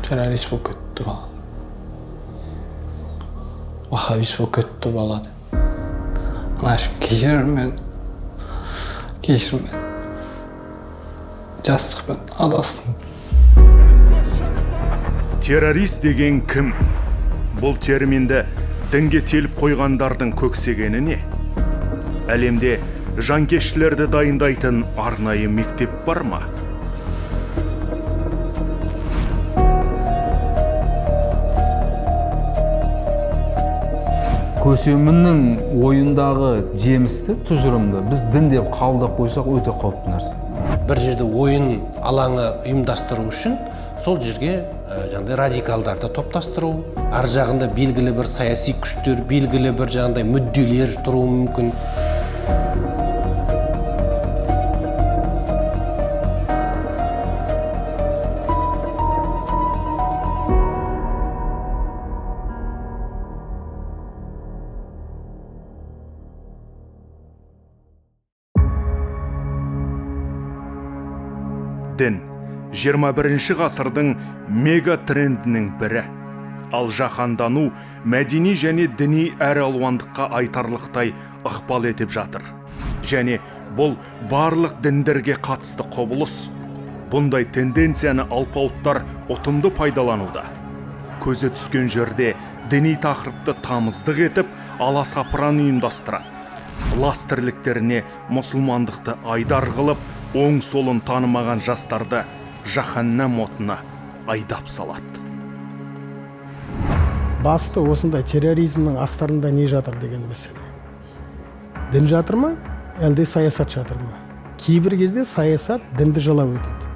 Террорист болып кетті бала. Ваххабист болып кетті бала деп. Анашым, кешір мені. Кешір мені. Жастықпен адастым. Террорист деген кім? Бұл терминді дінге теліп қойғандардың көксегені не? Әлемде жанкештілерді дайындайтын арнайы мектеп бар ма? Көсемінің ойындағы жемісті, тұжырымды біз дін деп қабылдап қойсақ, өте қауіпті нәрсе. Бір жерде ойын алаңы ұйымдастыру үшін сол жерге жаңағыдай радикалдарды топтастыру, ар жағында белгілі бір саяси күштер, белгілі бір жаңағыдай мүдделер тұруы мүмкін. Дін 21 ғасырдың мегатрендінің бірі. Ал жаһандану мәдени және діни әралуандыққа айтарлықтай ықпал етіп жатыр. Және бұл барлық діндерге қатысты құбылыс. Бұндай тенденцияны алпауыттар ұтымды пайдалануда. Көзі түскен жерде діни тақырыпты тамыздық етіп, аласапыран ұйымдастырады. Лас тірліктеріне мұсылмандықты айдар қылып, оң солын танымаған жастарды жаһаннам отына айдап салады. Басты осындай терроризмнің астарында не жатыр деген мәселе. Дін жатыр ма, әлде саясат жатыр ма? Кейбір кезде саясат дінді жалап өтеді.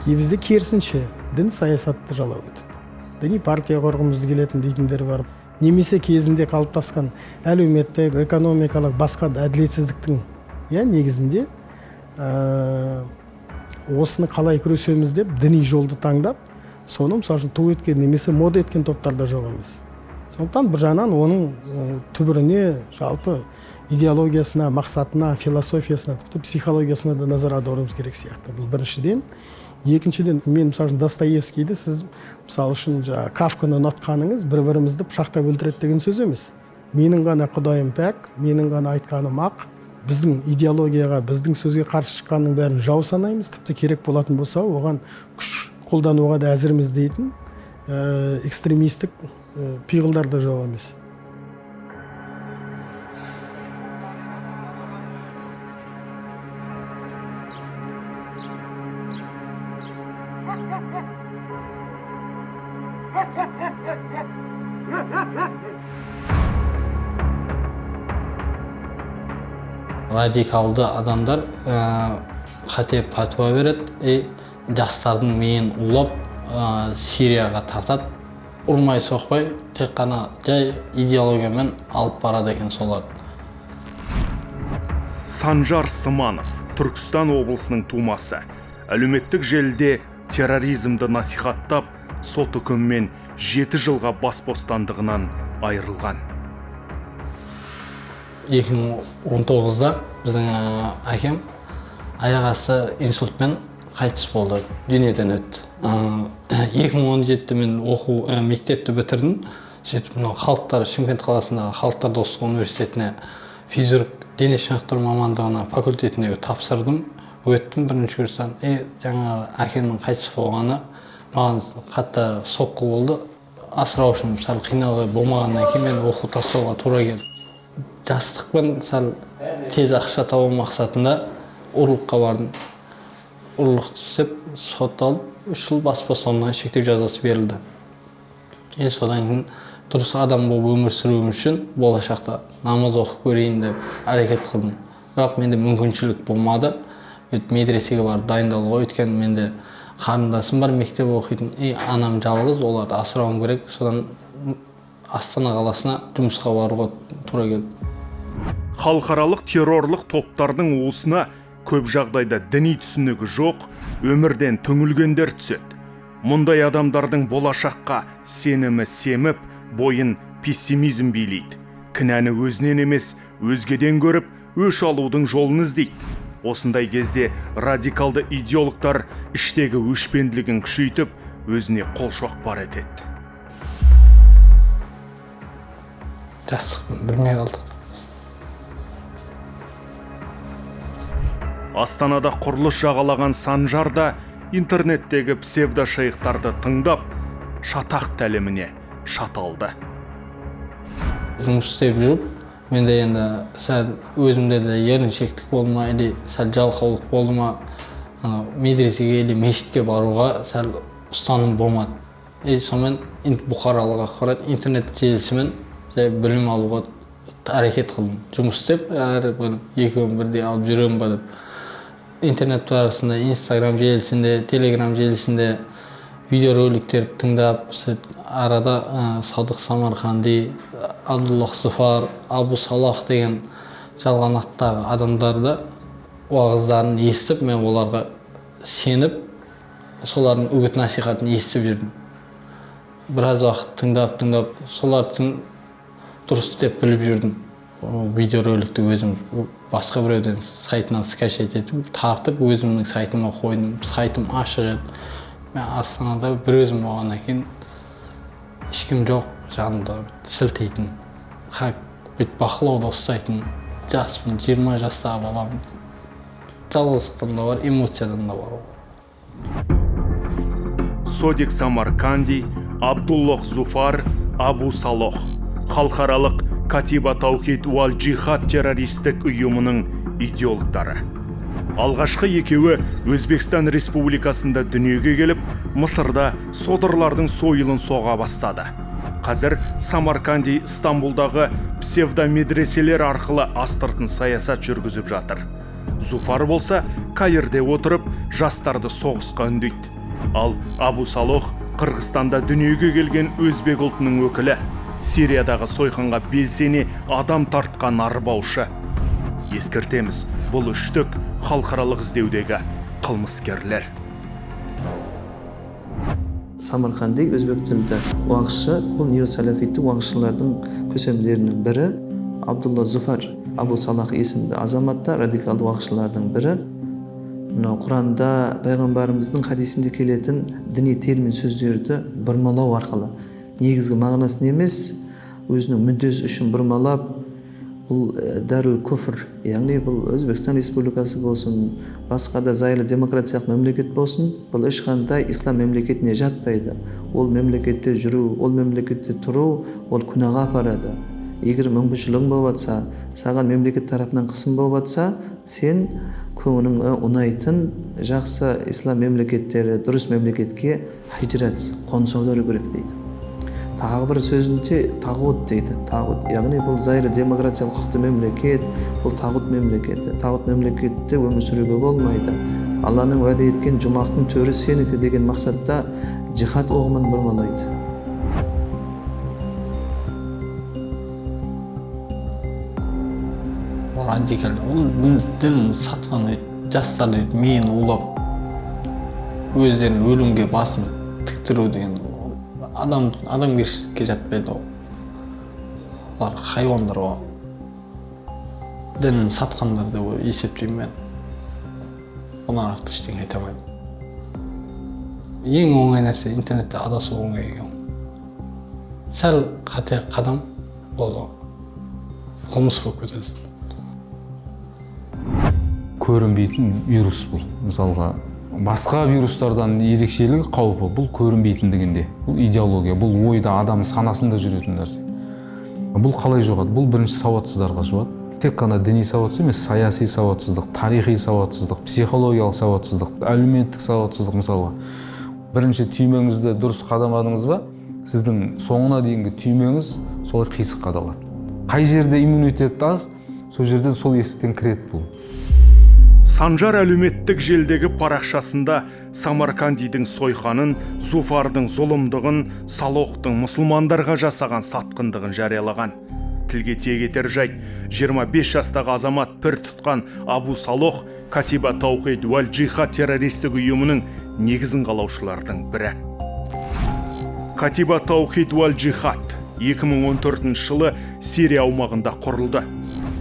Кейбірде керісінше, дін саясатты жалап өтеді. Діни партия құрғымыз келетін дейтіндер бар. Немесе кезінде қалыптасқан әлеуметтік, экономикалық, басқа да әділетсіздіктің, негізінде осыны қалай күресеміз деп діни жолды таңдап, соны мысалы үшін ту еткен немесе мода еткен топтар да жоқ емес. Сондықтан бір жағынан оның түбіріне, жалпы идеологиясына, мақсатына, философиясына, тіпті психологиясына да назар аударуымыз керек сияқты. Бұл біріншіден. Екіншіден, мен мысалы үшін Достоевскийді, сіз мысалы үшін жаңа Кафканы ұнатқаныңыз бір-бірімізді пышақтап өлтіреді деген сөз емес. Менің ғана Құдайым пәк, менің ғана айтқаным ақ. Біздің идеологияға, біздің сөзге қарсы шыққанның бәрін жау санаймыз, тіпті керек болатын болса, оған күш қолдануға да әзірміз дейтін экстремистік пиғылдар да жоқ емес. Радикалды адамдар қате пәтуа береді, жастардың миын улап, Сирияға тартады. Ұрмай соқпай, тек қана жай идеологиямен алып барады екен солар. Санжар Сыманов, Түркістан облысының тумасы. Әлеуметтік желіде терроризмді насихаттап, сот үкімімен 7 жылға бас бостандығынан айырылған. 2019-да біздің әкем аяқ асты инсультпен қайтыс болды, дүниеден өтті. 2017-те мен оқу, мектепті бітірдім. Сөйтіп мынау халықтар, Шымкент қаласындағы Халықтар достығы университетіне физрук дене шынықтыру мамандығына факультетіне тапсырдым. Өттім бірінші курстан. Жаңағы әкемнің қайтыс болғаны маған қатты соққы болды. Асыраушым сәл қиналғы болмағаннан кейін мен оқу тастауға тура келді. Жастықпен сәл тез ақша табу мақсатында ұрлыққа бардым. Ұрлық істеп, сотталып, 3 жыл бас бостандығынан шектеу жазасы берілді. Содан кейін дұрыс адам болып өмір сүруім үшін болашақта намаз оқып көрейін деп әрекет қылдым. Бірақ менде мүмкіншілік болмады. Медресеге барып дайындалуға, өйткені менде қарындасым бар, мектеп оқитын, анам жалғыз, оларды асырауым керек. Содан Астана қаласына жұмысқа баруға тура келді. Халықаралық террорлық топтардың уысына көп жағдайда діни түсінігі жоқ, өмірден түңілгендер түседі. Мұндай адамдардың болашаққа сенімі семіп, бойын пессимизм билейді. Кінәні өзінен емес, өзгеден көріп, өш алудың жолын іздейді. Осындай кезде радикалды идеологтар іштегі өшпенділігін күшейтіп, өзіне қол шоқпар етеді. Жастықпын, білмей қалдық. Астанада құрылыс жағалаған Санжар да интернеттегі псевдошейхтарды тыңдап, шатақ тәліміне шаталды. Жұмыс істеп жүріп, менде енді сәл өзімде де еріншектік болды ма, или сәл жалқаулық болды ма, анау медресеге или мешітке баруға сәл ұстаным болмады. И сонымен бұқаралық ақпарат интернет желісімен жай білім алуға әрекет қылдым. Жұмыс істеп, әрі екеуін бірдей алып жүремін ба деп. Интернет барысында, Инстаграм желісінде, Телеграм желісінде видеороликтерді тыңдап, арада Садық Самарқанди, Абдуллах Зуфар, Абу Салах деген жалған аттағы адамдарды уағыздарын естіп, мен оларға сеніп, солардың үгіт насихатын естіп жүрдім. Біраз уақыт тыңдап, солардың дұрыс деп біліп жүрдім. Видеороликті өзім басқа біреуден сайтынан скачать етіп, тартып өзімнің сайтыма қойдым. Сайтым ашық еді. Мен Астанада бір өзім болғаннан кейін ешкім жоқ, жанымда сілтейтін, бүйтіп бақылауда ұстайтын. Жаспын, 20 жастағы баламын. Жалғыздықтан да бар, эмоциядан да бар. Содик Самарканди, Абдуллах Зуфар, Абу Салох. Халықаралық Катиба Таухид уал Джихад террористік ұйымының идеологтары. Алғашқы екеуі Өзбекстан Республикасында дүниеге келіп, Мысырда содырлардың сойылын соға бастады. Қазір Самарканди Стамбулдағы псевдомедреселер арқылы астыртын саясат жүргізіп жатыр. Зуфар болса, Каирде отырып, жастарды соғысқа үндейді. Ал Абу Салох Қырғызстанда дүниеге келген өзбек ұлтының өкілі, Сириядағы сойқанға белсене адам тартқан арбаушы. Ескертеміз, бұл үштік халықаралық іздеудегі қылмыскерлер. Самарқанди өзбек тілді уағызшы, бұл неосалафитті уағызшылардың көсемдерінің бірі. Абдулла Зуфар, Абу Салах есімді азаматта радикалды уағызшылардың бірі. Мынау Құранда пайғамбарымыздың хадисінде келетін діни термин сөздерді бұрмалау арқылы негізгі мағынасын емес, өзінің мүддесі үшін бұрмалап, бұл дәрул күфр, яғни бұл Өзбекстан Республикасы болсын, басқа да зайырлы демократиялық мемлекет болсын, бұл ешқандай ислам мемлекетіне жатпайды. Ол мемлекетте жүру, ол мемлекетте тұру, ол күнәға апарады. Егер мүмкіншілігің болып жатса, саған мемлекет тарапынан қысым болып жатса, сен көңіліңе ұнайтын жақсы ислам мемлекеттері, дұрыс мемлекетке хижрат, қоныс аудару керек дейді. Тағы бір сөзінде тағут дейді. Тағут, яғни бұл зайырлы демократиялық құқықты мемлекет, бұл тағут мемлекеті. Тағут мемлекетте өмір сүруге болмайды. Алланың уәде еткен жұмақтың төрі сенікі деген мақсатта джихад ұғымын бұрмалайды. Ол радикал, ол дін сатқан жастар дейді, миын улап, өздерін өлімге басын тіктіру деген адамгершілікке жатпайды ол. Олар хайуандар ғой. Дінін сатқандар деп есептеймін мен. Бұдан артық ештеңе айта алмаймын. Ең оңай нәрсе интернетте адасу оңай екен. Сәл қате қадам болды, қылмыс болып кетесің. Көрінбейтін вирус бұл. Мысалға, басқа вирустардан ерекшелігі қаупі бұл көрінбейтіндігінде. Бұл идеология, бұл ойда, адам санасында жүретін нәрсе. Бұл қалай жоғады? Бұл бірінші сауатсыздарға жоғады. Тек қана діни сауатсыз емес, саяси сауатсыздық, тарихи сауатсыздық, психологиялық сауатсыздық, әлеуметтік сауатсыздық мысалға. Бірінші түймеңізді дұрыс қадамадыңыз ба, сіздің соңына дейінгі түймеңіз солай қисық қадалады. Қай жерде иммунитет аз, сол жерден сол есіктен кіреді бұл. Санжар әлеуметтік желдегі парақшасында Самаркандидің сойқанын, Зуфардың зұлымдығын, Салохтың мұсылмандарға жасаған сатқындығын жариялаған. Тілге тиек етер жайт, 25 жастағы азамат пір тұтқан Абу Салох Катиба Таухид уәл Джихад террористік ұйымының негізін қалаушылардың бірі. Катиба Таухид уәл Джихад 2014 жылы Сирия аумағында құрылды.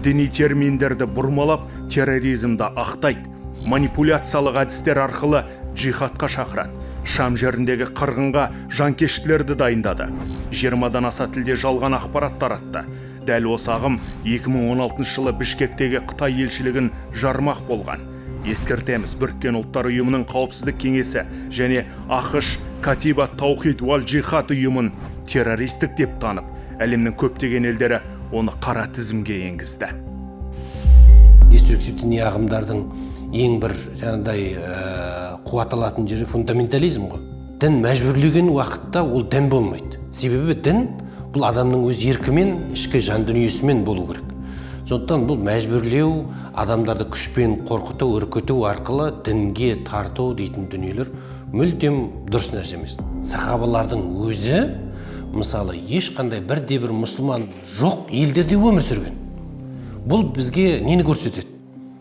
Діни терминдерді бұрмалап, терроризмді ақтайды. Манипуляциялық әдістер арқылы джихадқа шақырады. Шам жеріндегі қырғынға жанкештілерді дайындады. 20-дан аса тілде жалған ақпарат таратты. Дәл осы ағым 2016 жылы Бішкектегі Қытай елшілігін жармақ болған. Ескертеміз, Біріккен Ұлттар Ұйымының Қауіпсіздік Кеңесі және АҚШ Катиба Таухид уал Джихад ұйымын террористік деп танып, әлемнің көптеген елдері оны қара тізімге енгізді. Деструктивті діни ағымдардың ең бір жаңағыдай қуат алатын жері фундаментализм ғой. Дін мәжбүрлеген уақытта ол дін болмайды. Себебі дін бұл адамның өз еркімен, ішкі жан дүниесімен болу керек. Сондықтан бұл мәжбүрлеу, адамдарды күшпен қорқыту, үркіту арқылы дінге тарту дейтін дүниелер мүлдем дұрыс нәрсе емес. Сахабалардың өзі, мысалы, ешқандай бірде-бір мұсылман жоқ елдерде өмір сүрген. Бұл бізге нені көрсетеді?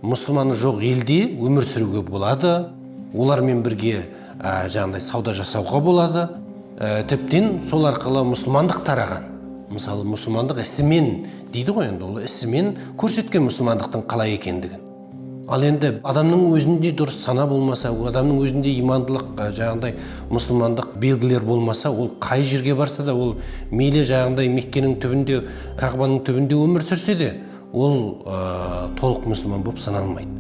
Мұсылманы жоқ елде өмір сүруге болады, олармен бірге жаңағыдай сауда жасауға болады. Тіптен сол арқылы мұсылмандық тараған. Мысалы, мұсылмандық ісімен дейді ғой, енді ол ісімен көрсеткен мұсылмандықтың қалай екендігін. Ал енді адамның өзінде дұрыс сана болмаса, адамның өзінде имандылық, жаңағыдай мұсылмандық белгілер болмаса, ол қай жерге барса да, ол мейлі жаңағыдай Меккенің түбінде, Қағбаның түбінде өмір сүрсе де, ол толық мұсылман болып саналмайды.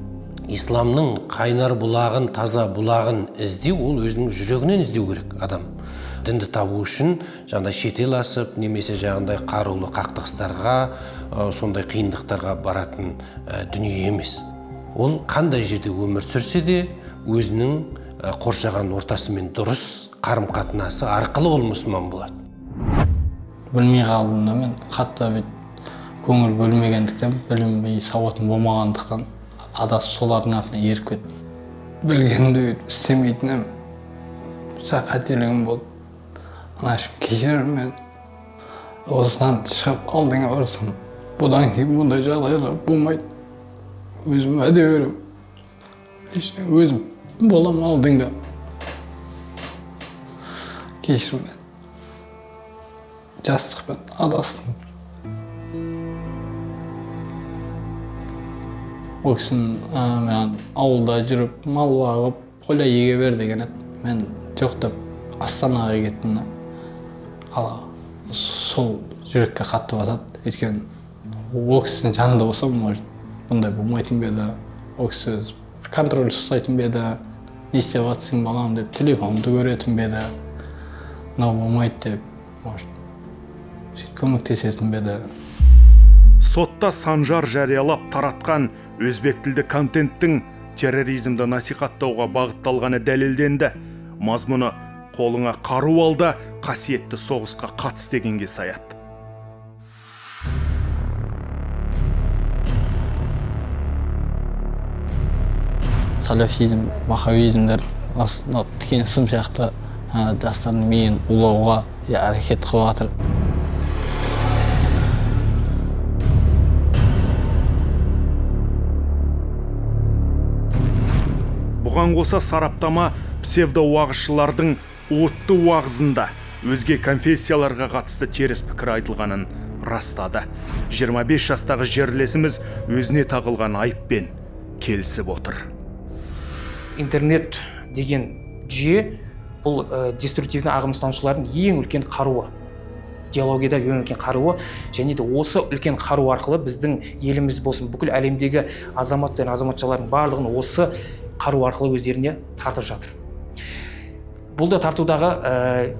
Исламның қайнар бұлағын, таза бұлағын іздеу, ол өзінің жүрегінен іздеу керек адам. Дінді табу үшін жаңағыдай шетел асып, немесе жаңағыдай қарулы қақтығыстарға, сондай қиындықтарға баратын дүние емес. Ол қандай жерде өмір сүрсе де, өзінің қоршаған ортасымен дұрыс қарым-қатынасы арқылы ол мұсылман болады. Білмей қалдым да мен, қатты бүйтіп көңіл бөлмегендіктен, білінбей сауатым болмағандықтан адасып солардың артынан еріп кеттім. Білгенімді өйтіп істемейтін едім. Қателігім болды. Анашым, кешірім мен. Осыдан шығып алдыңа барсам, бұдан кейін бұндай жағдайлар болмайды. Өзім уәде беремін. Өзім болам алдыңда. Кешірім мен. Жастықпен адастым. Ол кісінің маған ауылда жүріп, мал бағып, поля еге бер деген еді. Мен жоқ деп Астанаға кеттім да. Қалаға. Сол жүрекке қатты батады. Өйткені ол кісінің жанында болсам, может, бұндай болмайтын ба еді. Ол кісі контроль ұстайтын ба еді. Не істеп жатсың балам деп телефонымды көретін бе еді. Мынау болмайды деп, может, сөйтіп көмектесетін бе еді. Сотта Санжар жариялап таратқан өзбек тілді контенттің терроризмді насихаттауға бағытталғаны дәлелденді. Мазмұны қолыңа қару ал да қасиетті соғысқа қатыс дегенге саяды. Салафизм, ваххабизмдер тікен сым сияқты жастардың миын улауға әрекет қылып жатыр. Бұған қоса сараптама псевдоуағызшылардың уытты уағызында өзге конфессияларға қатысты теріс пікір айтылғанын растады. 25 жастағы жерлесіміз өзіне тағылған айыппен келісіп отыр. Интернет деген жүйе бұл деструктивті ағым ұстанушылардың ең үлкен қаруы. Идеологияда ең үлкен қаруы, және де осы үлкен қару арқылы біздің еліміз болсын, бүкіл әлемдегі азаматтар мен азаматшалардың барлығын осы қару арқылы өздеріне тартып жатыр. Бұл да тартудағы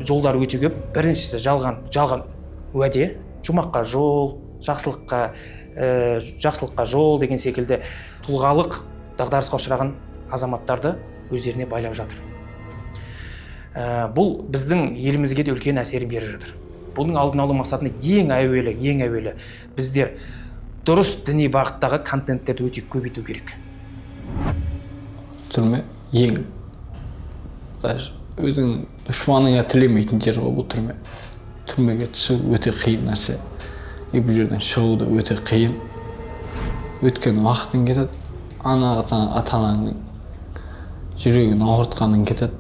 жолдар өте көп. Біріншісі жалған уәде, жұмаққа жол, жақсылыққа жол деген секілді тұлғалық дағдарысқа ұшыраған азаматтарды өздеріне байлап жатыр. Бұл біздің елімізге де үлкен әсерін беріп жатыр. Бұның алдын алу мақсатында ең әуелі біздер дұрыс діни бағыттағы контенттерді өте көбейту керек. Түрме ең даже өзіңнің дұшпаныңа тілемейтін жер ғой бұл түрме. Түрмеге түсу өте қиын нәрсе. И бұл жерден шығу да өте қиын. Өткен уақытың кетеді, ата-анаңның жүрегін ауыртқаның кетеді.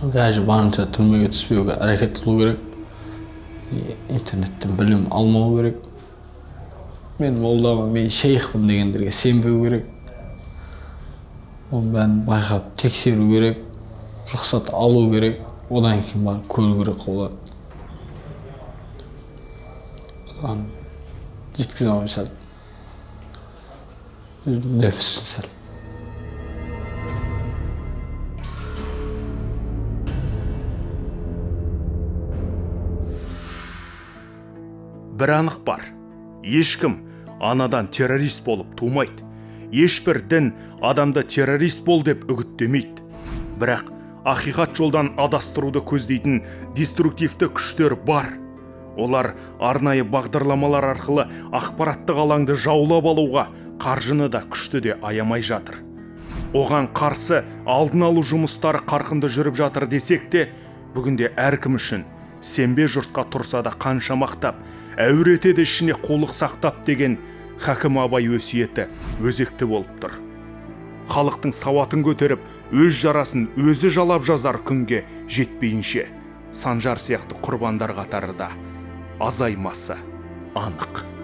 Даже барынша түрмеге түспеуге әрекет қылу керек. Интернеттен білім алмау керек. Мен молдамын, мен шейхпін дегендерге сенбеу керек. Оның бәрін байқап тексеру керек. Рұқсат алу керек, одан кейін барып көру керек болады. Одан жеткізе алмаймын сәл. Нәпсі сәл. Бір анық бар. Ешкім анадан террорист болып тумайды. Ешбір дін адамды террорист бол деп үгіттемейді. Бірақ ақиқат жолдан адастыруды көздейтін деструктивті күштер бар. Олар арнайы бағдарламалар арқылы ақпараттық алаңды жаулап алуға қаржыны да күшті де аямай жатыр. Оған қарсы алдын алу жұмыстары қарқынды жүріп жатыр десек те, бүгінде әркім үшін сенбе жұртқа тұрса да қанша мақтап, әуретеді ішіне қулық сақтап деген Хакім Абай өсиеті өзекті болып тұр. Халықтың сауатын көтеріп, өз жарасын өзі жалап жазар күнге жетпейінше, Санжар сияқты құрбандар қатары да азаймасы анық.